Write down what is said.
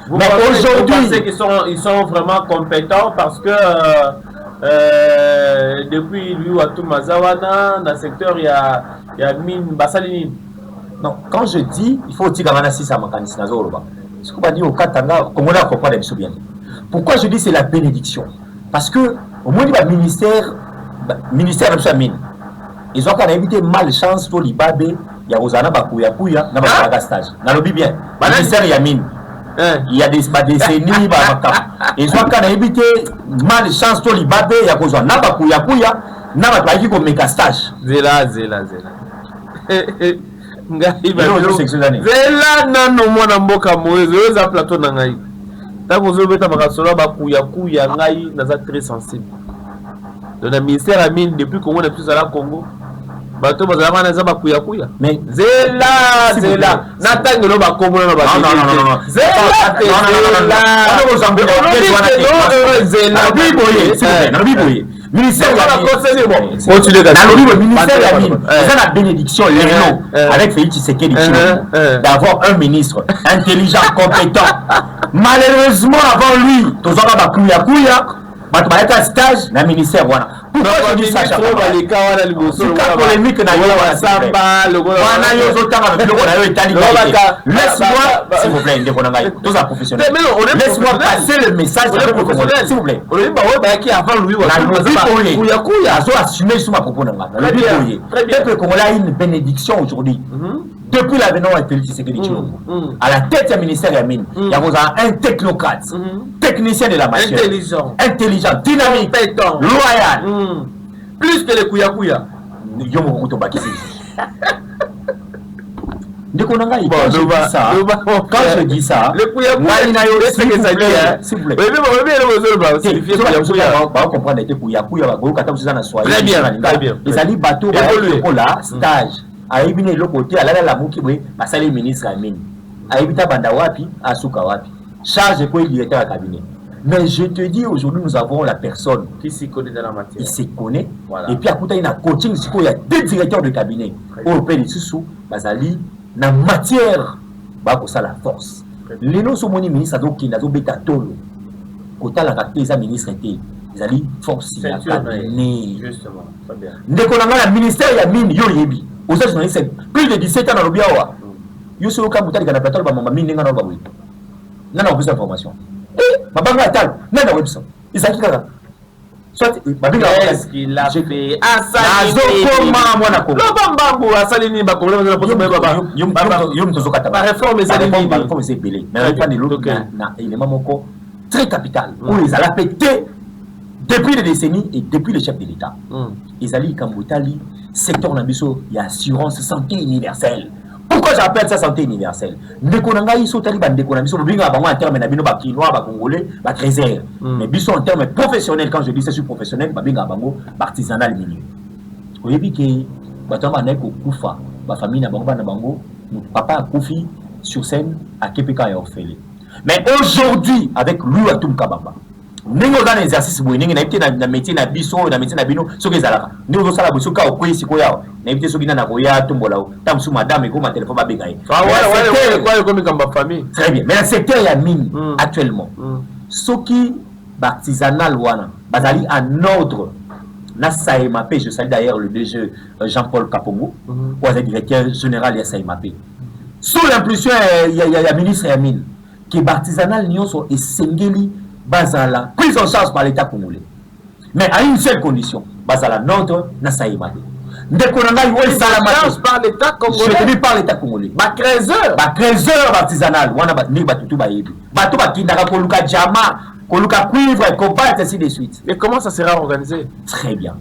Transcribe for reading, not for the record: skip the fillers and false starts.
Vous Mais pensez, aujourd'hui, vous pensez qu'ils sont, ils sont vraiment compétents parce que depuis lui Watum aza wana na secteur ya mine, basali nini? Non, quand je dis, il faut otikanga na sisa makanisi nazoloba. Soki bandi okatanga, Congolais acomprendre biso bien. Pourquoi je dis c'est la bénédiction? Parce que omoni baministère, ministère na biso ya mine ezwaka, nayebi te, malchance to libabe ya kozala na bakuyakuya na basalaka stage. Nalobi bien, ministère ya mine, il y a des badécennies, bamakambo ezwaka, nayebi te, malchance to libabe ya kozwa na bakuyakuya na bato bayaki komeka stage. Zela, zela, zela, ngai Lelo ozo nani? Zela nano, mwana mboka Moïse. Oyo eza plateau na ngai. Ntango ozobeta makasolo ya bakuyakuya, ngai naza très sensible. Donc na ministère ya mine, depuis Congo na biso ezala Congo, bato bazalaka wana eza bakuyakuya. Mais Zela. S'il vous Zela. plaît. Natangelo bakombo nano. Non, non, non, non, non. Zela te. Non, non, non, non, non. Wana kozwa Zela. Zela. Nalobi boye, s'il vous plaît, nalobi boye, ministère ya Continue. Nalobi boye, ministère ya mine eza na bénédiction lelo avec Félix Tshisekedi Tshilombo d'avoir un ministre intelligent, compétent. Malheureusement, avant lui, tozwaka bakuyakuya, bato bayaka stage na ministère wana. Pourquoi je dis ça, cher camarade? Baleka wana liboso. Tika polémique na yo wana, s'il vous plaît. Samba lokola Wana yo ozotanga na biloko na yo etali Lokola ngai te. Laisse-moi, s'il vous plaît, ndeko na ngai, toza professionnel. Mais non, on est Laisse-moi professionnel. passer le message On est au peuple congolais, professionnel. s'il vous plaît. Olobi baoyo bayaki avant Louis. Nalobi boye, Kuyakuya. Azo assumer sur ma propos na ngai. Nalobi Très bien, boye, très bien. peuple congolais a une bénédiction aujourd'hui depuis l'avènement de Félix Tshisekedi Tshilombo à la tête du ministère ya mine, ya kozala un technocrate, technicien de la matière. Intelligent. Intelligent, dynamique, Compétent. loyal. Plus que les kuyakuya. Yo moko kutu obakisi lisusu, ndeko na ngai. Bon, Quand je dis ça, quand je dis ça, Le kuyakuya. Ngai na yo, s'il vous plaît, s'il vous plaît. Oyebi eloko ezoloba signifie kuyakuya. Bakocomprendre ete kuyakuya bakoyoka ata mosusu eza na swahili. Très bien, eza na lingala. très bien. Ezali bato Évolué. lokola stage, ayebi na eloko te, alali, alamuki boye, basali ministre ya mine, ayebi ta banda wapi, asuka wapi, charge ekoyi directeur ya cabinet. Mais je te dis, aujourd'hui nous avons la personne qui s'y connaît dans la matière. Il se connaît. Voilà. Et puis akutani na coaching sikoyo ya deux directeurs de cabinet oyo mpe lisusu bazali na matière, bakosala force. Lelo so omoni ministre azokende, azobeta tolo, kotalaka te eza ministre te, ezali force ya Ceinture na ye. cabinet. Justement, très bien. Ndeko na ngai, na ministère ya mine, yo oyebi, oza journaliste plus de 17 ans. Nalobi awa, yo soki oka moto aleka na plateau, bamama mingi ndenge naloba boye, nani akopesa information? Mabanga ya talo, nani akoyebisa? Ezalaki kaka soit babengaka. Qu'est-ce qu'il a fait? Asali Nazokoma, mwana Kongo. Loba mbambu, asali nini? Bakongolais bazala poso bayeba Yo moto ozokata. Baréforme ezali nini? Baréforme eza ebele, mais nayoka lelo na élément moko très capital oyo ezala mpe te depuis des décennies et depuis le chef de l'État. Ezali likambo etali secteur na biso ya assurance santé universelle. Pourquoi j'appelle ça santé universelle? Ndeko na ngai, so otali bandeko na biso, bobengaka bango en terme na bino bakinois, bacongolais, bacreuseurs, mais biso en terme professionnel, quand je dis ça, suis professionnel, babengaka bango baartisanal minier. Oyebi ke bato wana bandaki kokufa, bafamille na bango, bana bango, moto papa akufi sur scène, akepe kaka ya orphelin. Mais aujourd'hui, avec Louis Atum Kabamba, ndenge oza na exercice boye, ndenge nayebi te na métier na biso oyo, na métier na bino, soki ezalaka ndenge ozosala boye, soki okwei sikoyo awa, nayebi te soki nani akoya tombola o ta mosusu, madame ekoma telefone, babenga ye. Ah, Mais na wana ekomi kamba famille. Très bien, mais na secteur ya mine, actuellement, soki baartisanal wana bazali en ordre na SAEMAPE, je salue d'ailleurs le DG Jean-Paul Kapongo, oyo azali directeur général ya SAEMAPE, sous l'impulsion ya ministre ya mine, ke baartisanal nyonso esengeli bazala prise en charge par l'État congolais, mais à une seule condition: bazala en ordre na SAEMAPE. Ndeko na ngai, oyo esalama Charge par l'État te. Je te congolais. dis, par l'État congolais. Bacreuseur. Bacreuseur artisanal wana, ndenge bato tu bayebi, bato bakindaka koluka diamant, koluka cuivre, cobalt, ainsi de suite. Mais comment ça sera organisé? Très bien.